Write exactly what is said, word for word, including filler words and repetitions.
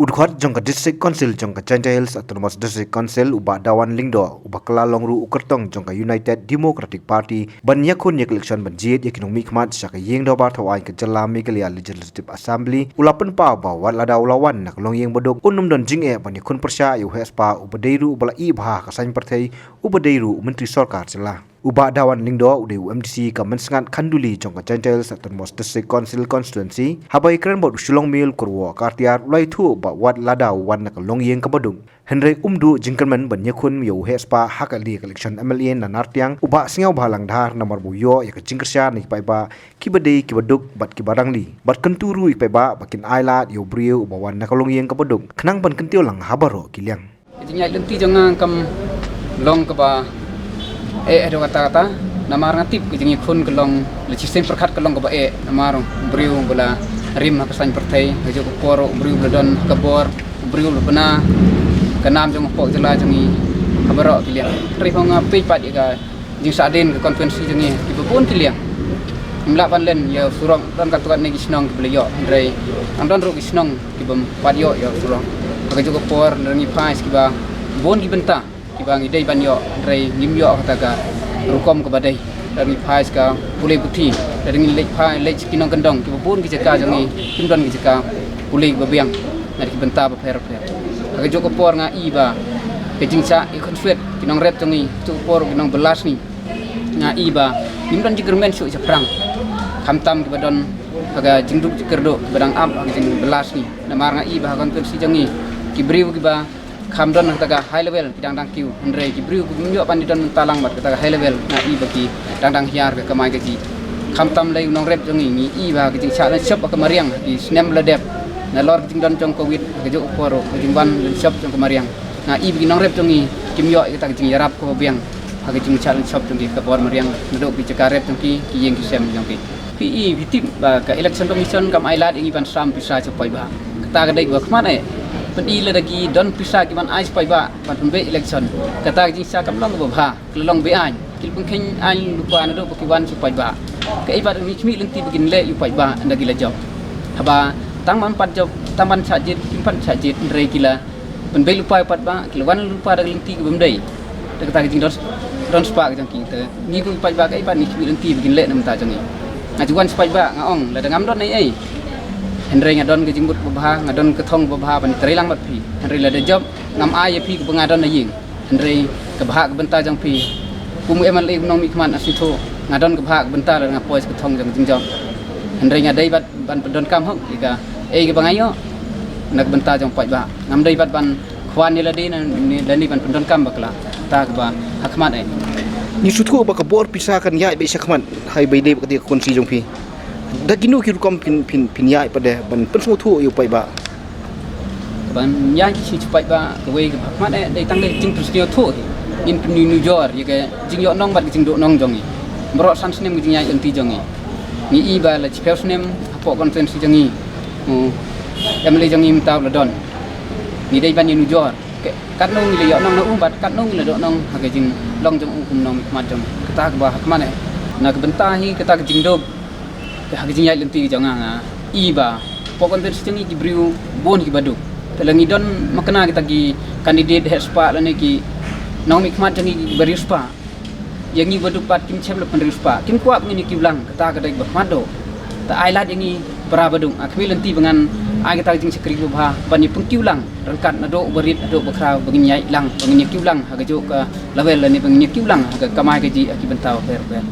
U dkhot jong ka District Council jong ka Jaintia Hills Autonomous District Council, u Bah Dawan Lyngdoh, uba kylla long ruh u kyrtong jong ka United Democratic Party, ban ïakhun ïa ka election ban jied ïa ki nongmihkhmat sha ka ïing dorbar thaw aiñ ka jylla Meghalaya Legislative Assembly, u la pynpaw ba wat lada u la wan na ka longïing baduk, un ym don jingeh ban ïakhun pyrshah ïa u heh spah uba dei ruh uba la ïeh bha ha ka saiñ pyrthei, uba dei ruh u Myntri Sorkar Jylla. U Bah Dawan Lyngdoh u dei u M D C ka Mynsngat Khanduli jong ka Jaintia Hills Autonomous District Council Constituency. Haba ïakren bad u Shillong Mail Kyrwoh Kartiar, u la ïathuh ba wat lada u wan na ka longïing kaba duk, hynrei um duh jingkyrmen ban ïakhun ïa u heh spah ha kali ka election M L A na Nartiang, u Bah Sniawbhalang Dhar, namar ba u ïoh ïa ka jingkyrshan na ki paidbah kiba dei kiba duk bad kiba rangli. Bad kyntu ruh ïa ki paidbah ba kin ailad ïa u briew uba wan na ka longïing kaba duk, khnang ban kyntiew lang ha baroh ki liang. Ka jingïaid lynti jong nga kam long kaba eh haduh katta katta, namar nga tip ka jingïakhun ka long, la shisien pyrkhat ka long kaba eh, namar u briew ba la rim ha ka saiñ pyrthei, ha kajuh ka por u briew ba la don ha ka bor, u briew ba la bna ka nam jong ka pok jylla jong ngi ha baroh ki liang. Hynrei pha nga peit pat ïa ka jingsahdien ka constituency jong ngi kiba bun ki liang. Ngim lah ban len ïa u surok, don katto katne ki shnong kiba la ïoh, hynrei dang don ruh ki shnong kiba ym pat ïoh ïa u surok. Ha kajuh ka por lada ngi phai sha kiba bun ki bynta kiba ngi dei ban ïoh, hynrei ngim ïoh kata ka rukom kaba dei. Lada ngi phai sha ka pule puthi, lada ngi leit phai leit sha ki nongkyndong, kiba bun ki jaka jong ngi kim don ki jaka pule kiba biang na ki bynta bapher bapher. Ha kajuh ka por nga i ba ka jingshah ïakhun suit ki nongrep jong ngi, kajuh ka por ki nongbylla sngi, nga i ba ngim don jingkyrmen shuh shaphrang, khamtam kiba don ha ka jingduk jingkyrduh kiba dang ap ha ka jingbylla sngi. Namar nga i ba ha ka constituency jong ngi, ki briew kiba kham don ha kata ka high level ki dang dang kiew, hynrei ki briew kiba ym ïoh ban ïadon bynta lang bad kata ka high level, nga i ba ki dang dang hiar ka kamai kajih. Khamtam lei u nongrep jong ngi, ngi i ba ka jingshah lynshop ha ka mariang ha ki snem ba la dep, nalor ka jingdon jong covid, ha kajuh ka por ruh ka jingwan lynshop jong ka mariang, nga i ba ki nongrep jong ngi kim ïoh ïa kata ka jingïarap kaba biang ha ka jingshah lynshop jong ki ha ka bor mariang, naduh ki jaka rep jong ki, ki ïing ki sem jong ki. Phi i, phi tip ba ka Election Commission kam ailad ïa ngi ban sam pisa sha paidbah. Kata ka dei kaba khmat eh. Pyn-i, lada ki don pisa ki ban ai sha paidbah ban pynbeit election, kata ka jingshah kam long kaba bha. Ka la long be-aiñ, ki la pynkheiñ aiñ lypa naduh ba ki wan sha paidbah. Kaei pat ngi khmih lynti ba kin leh ïa u paidbah ynda ki la jop. Haba tang ban pat jop, tang ban shah jied, kim pat shah jied, hynrei ki la pynbeit lypa ïa u paidbah, ki la wan lypa da ka lynti kaba ym dei. Da kata ka jingdon, don spah ka jong ki. Te ngi kum u paidbah, kaei pat ngi khmih lynti ba kin leh na ka bynta jong ngi. Nga ju wan sha paidbah, nga ong, lada ngam don ei ei, hynrei nga don ka jingmut babha, nga don ka thong babha ban trei lang bad phi. Hynrei lada jop, ngam ai ïa phi kaba nga don na ïing. Hynrei ka bhah ka bynta jong phi, kum u M L A u nongmihkhmat, nga sngewthuh, nga don ka bhah ka bynta lada nga poi sha ka thong jong ka jingjop. Hynrei nga dei bad ban pyndonkam hok ïa kaei kaba nga ïoh na ka bynta jong u paidbah. Ngam dei bad ban khwan ïa lade na, ne, lane ban pyndonkam bakla. Kata kaba ha khmat eh. Ngi sngewthuh ba ka bor pisa kan ïaid beit shakhmat, ha kaba ïadei bad ka constituency jong phi. Da kino ki rukom phin, phin, phin ïaid pat de ban pynsngewthuh ïa u paidbah? Ban ïaid ki shu shu paidbah, kawei kaba ha khmat eh dei tang dei ka jingpynsngewthuh hi. Ngin pynïoh nujor ïa ka jingïohnong bad ka jingduhnong jong ngi. Baroh san snem ka jingïaid lynti jong ngi. Ngi i ba la shiphew snem hapoh constituency jong ngi, u M L A jong ngi mynta u la don. Ngi dei ban ïa nujor. Ke, katno ngi la ïohnong na u bad katno ngi la duhnong ha ka jinglong jong u kum u nongmihkhmat jong ngi. Kata kaba ha khmat eh. Na ka bynta hi kata ka jingduk ha ka jingïaid lynti jong nga, nga i ba hapoh constituency jong ngi ki briew bun kiba duk. Te lada ngi don makna kita ki candidate heh spah lane ki nongmihkhmat jong ngi kiba riewspah, ïa ngi ba duk pat kim shym la pynriewspah, kim kwah ba ngin ïa kiew lang, kata ka dei ba khmat doh. Te ai lad ïa ngi para ba duk, nga khmih lynti ba ngan ai kata ka jingshakri babha ban ïa pynkiew lang ryngkat naduh uba rit haduh uba khraw, ba ngin ïaid lang, ba ngin ïa kiew lang ha kajuh ka level lane ba ngin ïa kiew lang ha ka kamai kajih ha ki bynta bapher bapher.